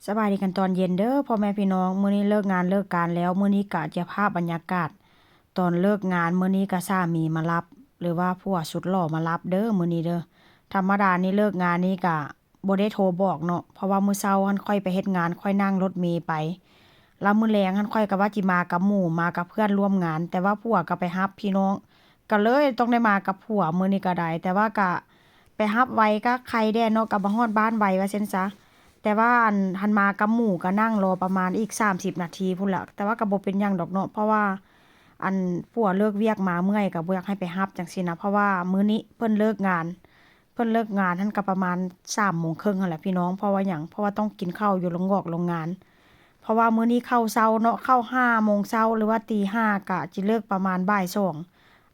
ສະບາຍດີກັນຕອນເຢັນເດີ້ພໍ່ແມ່ພີ່ນ້ອງ. ມື້ນີ້ເລີກງານເລີກການແລ້ວ, ມື້ນີ້ກະຈະພາບບັນຍາກາດຕອນເລີກງານ. ມື້ນີ້ກະສາມີມາຮັບ ຫຼືວ່າຜົວສຸດຫຼໍ່ມາຮັບເດີ້ມື້ນີ້ເດີ້. ທຳມະດານີ້ເລີກງານນີ້ກະບໍ່ໄດ້ໂທບອກເນາະ, ເພາະວ່າມື້ເຊົ້າຫັ້ນຂ້ອຍໄປເຮັດງານ, ຂ້ອຍນັ່ງລົດເມໄປ. ແລ້ວມື້ແລງຫັ້ນຂ້ອຍກະວ່າຊິມາກັບໝູ່, ມາກັບເພື່ອນຮ່ວມງານ, ແຕ່ວ່າຜົວກະໄປຮັບພີ່ນ້ອງ. ກະເລີຍຕ້ອງໄດ້ມາກັບຜົວມື້ນີ້ກະໄດ້, ແຕ່ວ່າກະໄປຮັບໄວກະໄຄແດ່ເນາະ, ກະມາຮອດບ້ານໄວວ່າຊັ້ນຊະ. ແຕ່ວ່າອັນ ຫັ້ນມາກັບໝູ່ກະນັ່ງລໍປະມານອີກສາມສິບນາທີພຸ້ນລະ, ແຕ່ວ່າກະບໍ່ເປັນຫຍັງດອກເນາະ, ເພາະວ່າອັນ ຜົວເລີກວຽກມາເມື່ອຍ ກະບໍ່ຢາກໃຫ້ໄປຮັບຈັ່ງຊີ້ນະ, ເພາະວ່າມື້ນີ້ເພິ່ນເລີກງານ, ເພິ່ນເລີກງານຫັ້ນກະປະມານສາມໂມງເຄິ່ງຫັ້ນແຫຼະພີ່ນ້ອງ. ເພາະວ່າຫຍັງ? ເພາະວ່າຕ້ອງກິນເຂົ້າຢູ່ໂລງງອກໂລງງານ. ເພາະວ່າມື້ນີ້ເຂົ້າເຊົ້າເນາະ, ເຂົ້າຫ້າໂມງເຊົ້າ ຫຼືວ່າຕີຫ້າ ກະຊິເລີກປະມານບ່າຍສອງ.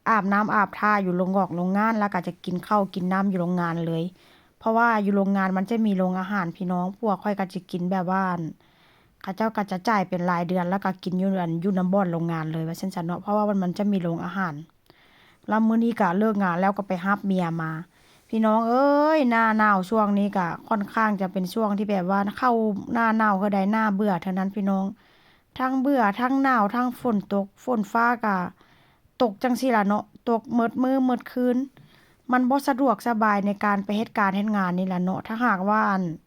ອາບນ້ຳອາບທ່າຢູ່ໂລງງອກໂລງງານ ແລ້ວກະຈະກິນເຂົ້າກິນນ້ຳຢູ່ໂລງງານເລີຍ. ເພາະວ່າຢູ່ໂລງງານມັນຈະມີໂລງອາຫານພີ່ນ້ອງ, ຜົວຂ້ອຍກະຈະກິນແບບວ່າ ເຂົາເຈົ້າກະຈະຈ່າຍເປັນລາຍເດືອນ ແລ້ວກະກິນຢູ່ອັນ ຢູ່ນຳບ່ອນໂລງງານເລີຍວ່າຊັ້ນຊະເນາະ, ເພາະວ່າມັນ ມັນຈະມີໂລງອາຫານ. ແລ້ວມື້ນີ້ກະເລີກງານແລ້ວກະໄປຮັບເມຍມາ. ພີ່ນ້ອງເອີຍ ໜ້າໜາວຊ່ວງນີ້ກະຄ່ອນຂ້າງຈະເປັນຊ່ວງທີ່ແບບວ່າເຂົ້າໜ້າໜາວເທື່ອໃດໜ້າເບື່ອເທື່ອນັ້ນພີ່ນ້ອງ. ທັງເບື່ອ ທັງໜາວ ທັງຝົນຕົກ, ຝົນຟ້າກະຕົກຈັ່ງຊີ້ລະເນາະ, ຕົກໝົດມື້ໝົດຄືນ. ມັນບໍ່ສະດວກສະບາຍໃນການໄປເຮັດການເຮັດງານນີ້ລະເນາະ. ຖ້າຫາກວ່າ ອັນ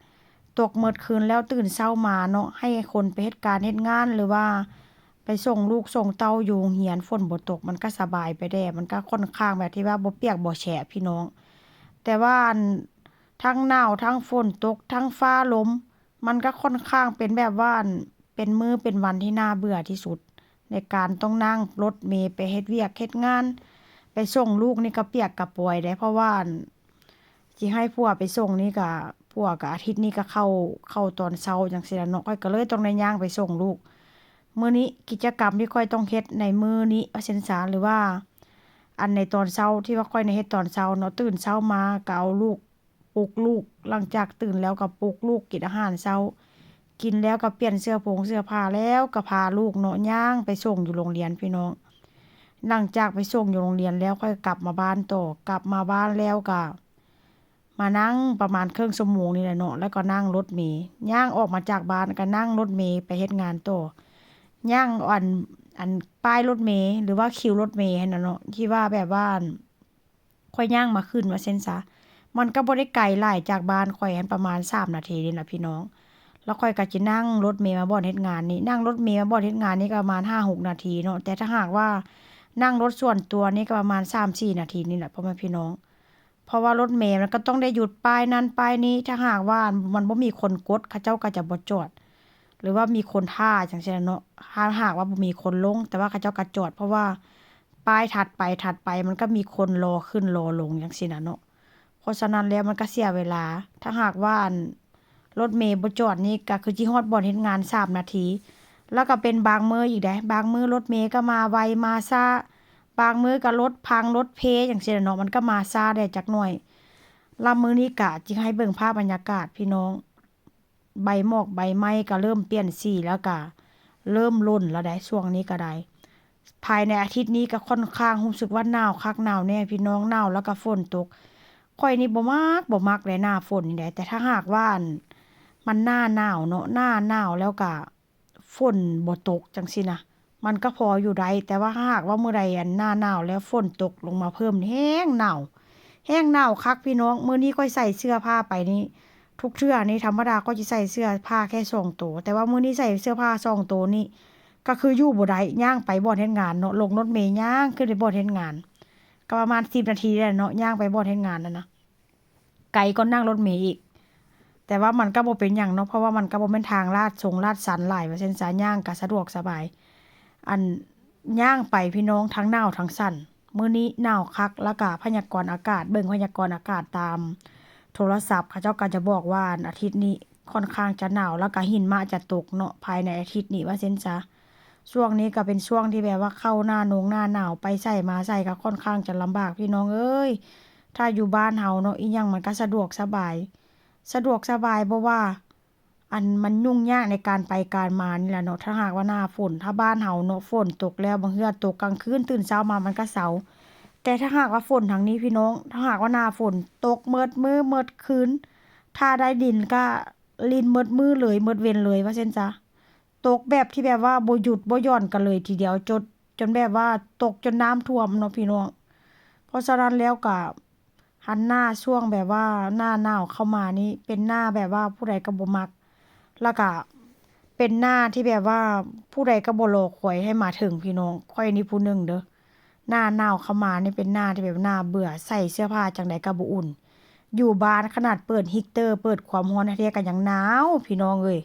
ຕົກໝົດຄືນແລ້ວຕື່ນເຊົ້າມາເນາະ, ໃຫ້ຄົນໄປເຮັດການເຮັດງານ ຫຼືວ່າໄປສົ່ງລູກສົ່ງເຕົ້າຢູ່ໂຮງຮຽນ, ຝົນບໍ່ຕົກ ມັນກະສະບາຍໄປແດ່, ມັນກະຄ່ອນຂ້າງແບບທີ່ວ່າບໍ່ປຽກບໍ່ແຊະພີ່ນ້ອງ. ແຕ່ວ່າ ອັນ ທັງໜາວ ທັງຝົນຕົກ ທັງຟ້າລົມ, ມັນກະຄ່ອນຂ້າງເປັນແບບວ່າ ອັນ ເປັນມື້ເປັນວັນທີ່ໜ້າເບື່ອທີ່ສຸດ ໃນການຕ້ອງນັ່ງລົດເມໄປເຮັດວຽກເຮັດງານ, ໄປສົ່ງລູກນີ້ກະປຽກກະປອຍເດ້. ເພາະວ່າ ອັນ ຊິໃຫ້ຜົວໄປສົ່ງນີ້ກະ ຜົວກະອາທິດນີ້ກະເຂົ້າ ເຂົ້າຕອນເຊົ້າຈັ່ງຊີ້ລະເນາະ, ຂ້ອຍກະເລີຍຕ້ອງໄດ້ຍ່າງໄປສົ່ງລູກ. ມື້ນີ້ກິດຈະກຳທີ່ຂ້ອຍຕ້ອງເຮັດໃນມື້ນີ້ວ່າຊັ້ນຊະ ຫຼືວ່າ ອັນ ໃນຕອນເຊົ້າ ທີ່ວ່າຂ້ອຍໄດ້ເຮັດຕອນເຊົ້າເນາະ, ຕື່ນເຊົ້າມາກະເອົາລູກ ປຸກລູກ, ຫຼັງຈາກຕື່ນແລ້ວກະປຸກລູກກິນອາຫານເຊົ້າ, ກິນແລ້ວກະປ່ຽນເສື້ອໂພງເສື້ອຜ້າ ແລ້ວກະພາລູກເນາະ ຍ່າງໄປສົ່ງຢູ່ໂຮງຮຽນພີ່ນ້ອງ. ຫຼັງຈາກໄປສົ່ງຢູ່ໂຮງຮຽນແລ້ວ ຂ້ອຍກັບມາບ້ານຕໍ່, ກັບມາບ້ານແລ້ວກະ ມານັ່ງປະມານເຄິ່ງຊົ່ວໂມງນີ້ແຫຼະເນາະ, ແລ້ວກໍນັ່ງລົດເມຍ່າງອອກມາຈາກບ້ານ ກໍນັ່ງລົດເມໄປເຮັດງານຕໍ່. ຍ່າງ ອັນ ອັນ ປ້າຍລົດເມ ຫຼືວ່າຄິວລົດເມຫັ້ນນະເນາະ, ທີ່ວ່າແບບວ່າ ອັນ ຂ້ອຍຍ່າງມາຂຶ້ນວ່າຊັ້ນຊະ, ມັນກໍບໍ່ໄດ້ໄກຫຼາຍຈາກບ້ານຂ້ອຍຫັ້ນ ປະມານສາມນາທີນີ້ລະພີ່ນ້ອງ. ແລ້ວຂ້ອຍກໍຈະນັ່ງລົດເມມາບ່ອນເຮັດງານນີ້, ນັ່ງລົດເມມາບ່ອນເຮັດງານນີ້ກໍປະມານຫ້າຫົກນາທີເນາະ, ແຕ່ຖ້າຫາກວ່ານັ່ງລົດສ່ວນຕົວນີ້ກໍປະມານສາມສີ່ນາທີນີ້ແຫຼະ ພໍ່ແມ່ພີ່ນ້ອງ. ເພາະວ່າລົດເມມັນກໍຕ້ອງໄດ້ຢຸດປ້າຍນັ້ນປ້າຍນີ້, ຖ້າຫາກວ່າມັນບໍ່ມີຄົນກົດ ເຂົາເຈົ້າກໍຈະບໍ່ຈອດ ຫຼືວ່າມີຄົນຖ້າຈັ່ງຊີ້ນະເນາະ, ຖ້າຫາກວ່າບໍ່ມີຄົນລົງ ແຕ່ວ່າເຂົາເຈົ້າກໍຈອດ ເພາະວ່າປ້າຍຖັດໄປ ຖັດໄປ ມັນກໍມີຄົນລໍຂຶ້ນລໍລົງຈັ່ງຊີ້ນະເນາະ. ເພາະສະນັ້ນແລ້ວມັນກໍເສຍເວລາ, ຖ້າຫາກວ່າ ອັນ ລົດເມບໍ່ຈອດນີ້ ກໍຄືຊິຮອດບ່ອນເຮັດງານສາມນາທີ. ແລ້ວກໍເປັນບາງມື້ອີກເດ້, ບາງມື້ລົດເມກໍມາໄວມາຊ້າ, ບາງມື້ກໍລົດພັງລົດເພຈັ່ງຊີ້ແຫຼະເນາະ, ມັນກໍມາຊ້າແດ່ຈັກໜ້ອຍ. ລະມື້ນີ້ກະຊິໃຫ້ເບິ່ງພາບບັນຍາກາດພີ່ນ້ອງ, ໃບໝອກໃບໄມ້ກໍເລີ່ມປ່ຽນສີ ແລ້ວກໍເລີ່ມຫຼົ່ນແລ້ວໃດ໋ ຊ່ວງນີ້ກໍໄດ້. ພາຍໃນອາທິດນີ້ກໍຄ່ອນຂ້າງຮູ້ສຶກວ່າໜາວຄັກໜາວແນ່ພີ່ນ້ອງ, ໜາວແລ້ວກໍຝົນຕົກ. ຂ້ອຍນີ້ບໍ່ມັກ ບໍ່ມັກເດ້ໜ້າຝົນນີ້ໃດ໋, ແຕ່ຖ້າຫາກວ່າ ອັນ ມັນໜ້າໜາວເນາະ, ໜ້າໜາວແລ້ວກໍ ຝົນບໍ່ຕົກຈັ່ງຊີ້ນະ ມັນກໍພໍຢູ່ໄດ້, ແຕ່ວ່າຖ້າຫາກວ່າມື້ໃດ ອັນ ໜ້າໜາວແລ້ວຝົນຕົກລົງມາເພີ່ມ ແຮງໜາວ ແຮງໜາວຄັກພີ່ນ້ອງ. ມື້ນີ້ຂ້ອຍໃສ່ເສື້ອຜ້າໄປນີ້ ທຸກເທື່ອນີ້ ທຳມະດາຂ້ອຍຊິໃສ່ເສື້ອຜ້າແຄ່ສອງໂຕ, ແຕ່ວ່າມື້ນີ້ໃສ່ເສື້ອຜ້າສອງໂຕນີ້ ກໍຄືຢູ່ບໍ່ໄດ້, ຍ່າງໄປບ່ອນເຮັດງານເນາະ, ລົງລົດເມຍ່າງຂຶ້ນໄປບ່ອນເຮັດງານ ກໍປະມານສິບນາທີແຫຼະເນາະ, ຍ່າງໄປບ່ອນເຮັດງານນັ້ນນະ. ໄກກວ່ານັ່ງລົດເມອີກ, ແຕ່ວ່າມັນກໍບໍ່ເປັນຫຍັງເນາະ, ເພາະວ່າມັນກໍບໍ່ແມ່ນທາງລາດຊົງລາດຊັນຫຼາຍວ່າຊັ້ນຊະ, ຍ່າງກໍສະດວກສະບາຍ. ອັນ ຍ່າງໄປພີ່ນ້ອງ ທັງໜາວທັງສັ່ນ. ມື້ນີ້ໜາວຄັກ, ແລ້ວກໍພະຍາກອນອາກາດ, ເບິ່ງພະຍາກອນອາກາດຕາມໂທລະສັບ ເຂົາເຈົ້າກໍຈະບອກວ່າ ອັນ ອາທິດນີ້ຄ່ອນຂ້າງຈະໜາວ, ແລ້ວກໍຫິນມະຈະຕົກເນາະ ພາຍໃນອາທິດນີ້ວ່າຊັ້ນຊະ. ຊ່ວງນີ້ກໍເປັນຊ່ວງທີ່ແບບວ່າເຂົ້າໜ້ານົງໜ້າໜາວ, ໄປໃສມາໃສກໍຄ່ອນຂ້າງຈະລຳບາກພີ່ນ້ອງເອີຍ. ຖ້າຢູ່ບ້ານເຮົາເນາະ ອີ່ຫຍັງມັນກໍສະດວກສະບາຍ, ສະດວກສະບາຍ ບໍ່ວ່າ ອັນ ມັນຫຍຸ້ງຍາກໃນການໄປການມານີ້ແຫຼະເນາະ, ຖ້າຫາກວ່າໜ້າຝົນ. ຖ້າບ້ານເຮົາເນາະ ຝົນຕົກແລ້ວ ບາງເທື່ອຕົກກາງຄືນ, ຕື່ນເຊົ້າມາມັນກໍເຊົາ. ແຕ່ຖ້າຫາກວ່າຝົນທາງນີ້ພີ່ນ້ອງ, ຖ້າຫາກວ່າໜ້າຝົນ ຕົກໝົດມື້ໝົດຄືນ, ຖ້າໄດ້ດິນກໍ ຫຼິ້ນໝົດມື້ເລີຍ ໝົດເວັນເລີຍວ່າຊັ້ນຊະ. ຕົກແບບທີ່ແບບວ່າບໍ່ຢຸດບໍ່ຢ່ອນກັນເລີຍທີດຽວ ຈົນ ຈົນແບບວ່າຕົກຈົນນ້ຳຖ້ວມເນາະພີ່ນ້ອງ. ເພາະສະນັ້ນແລ້ວກະ ຫັນໜ້າຊ່ວງແບບວ່າໜ້າໜາວເຂົ້າມານີ້ ເປັນໜ້າແບບວ່າຜູ້ໃດກໍບໍ່ມັກ ແລ້ວກະເປັນໜ້າທີ່ແບບວ່າຜູ້ໃດກໍບໍ່ລໍຄອຍໃຫ້ມາເຖິງພີ່ນ້ອງ. ຂ້ອຍນີ້ຜູ້ໜຶ່ງເດີ້ ໜ້າໜາວເຂົ້າມານີ້ເປັນໜ້າທີ່ແບບໜ້າເບື່ອ ໃສ່ເສື້ອຜ້າຈັ່ງໃດກໍບໍ່ອຸ່ນ. ຢູ່ບ້ານຂະໜາດເປີດ heater ເປີດຄວາມຮ້ອນແທ້ໆ ກໍຍັງໜາວພີ່ນ້ອງເອີຍ.